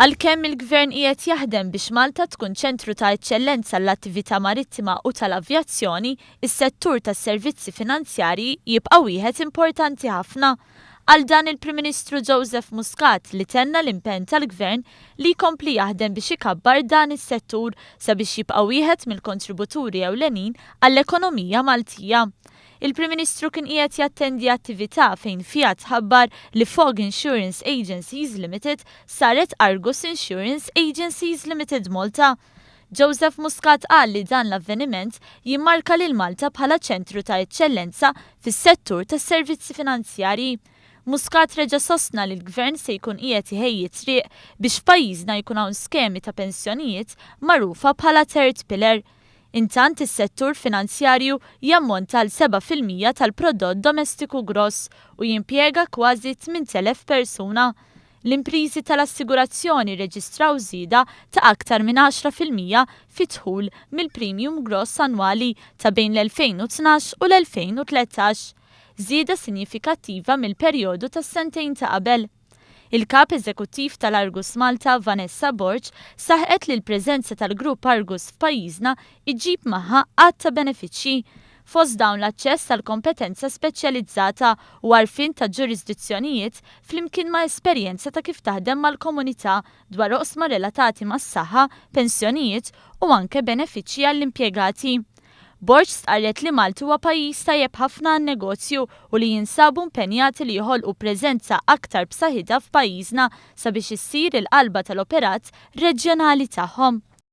Għalkemm il-Gvern qiegħed jaħdem biex Malta tkun ċentru ta' eċċellenza għall-attività marittima u tal-avjazzjoni, is-settur tas-servizzi finanzjarji jibqa' wieħed importanti ħafna. Qal dan il-Prim Ministru Joseph Muscat li tenna l-impenn tal-Gvern li jkompli jaħdem biex ikabbar dan is-settur sabiex jibqa' wieħed mill-kontributuri ewlenin għall-ekonomija Maltija. Il-Prim Ministru kien qiegħed jattendi attività fejn fiha tħabbar li Fogg Insurance Agencies Limited saret Argus Insurance Agencies Limited Malta. Joseph Muscat qal li dan l-avveniment jimmarka lil Malta bħala ċentru ta' eċċellenza fis-settur tas-servizzi finanzjarji. Muscat reġa' sostna li l-Gvern se jkun qiegħed iħejji t-triq biex f'pajjiżna jkun hawn skemi ta' pensjonijiet magħrufa bħala third pillar. Intant is-settur finanzjarju jammonta għal 7% tal-prodott domestiku gross u jimpjega kważi 8,000 persuna. L-impriżi tal-assigurazzjoni rreġistraw żieda ta' aktar minn 10% fid-dħul mill-premium gross annwali ta' bejn l-2012 u l-2013, żieda sinjifikattiva mill-perjodu tas-sentejn ta' qabel. Il-Kap Eżekuttiv tal-Argus Malta, Vanessa Borg, saħqet li l-preżenza tal-Grupp Argus f'pajjiżna iġġib magħha għadd ta' benefiċċji. Fost dawn l-aċċess għal kompetenza speċjalizzata u għarfien ta' ġurisdizzjonijiet flimkien ma' esperjenza ta' kif taħdem mal-komunità dwar oqsma relatati mas-saħħa, pensjonijiet u anke benefiċċji għall-impjegati. Borg stqarret li Malta huwa pajjiż tajjeb ħafna għan-negozju u li jinsabu impenjati li joħolqu preżenza aktar b'saħħitha f'pajjiżna sabiex issir il-qalba tal-operat reġjonali tagħhom.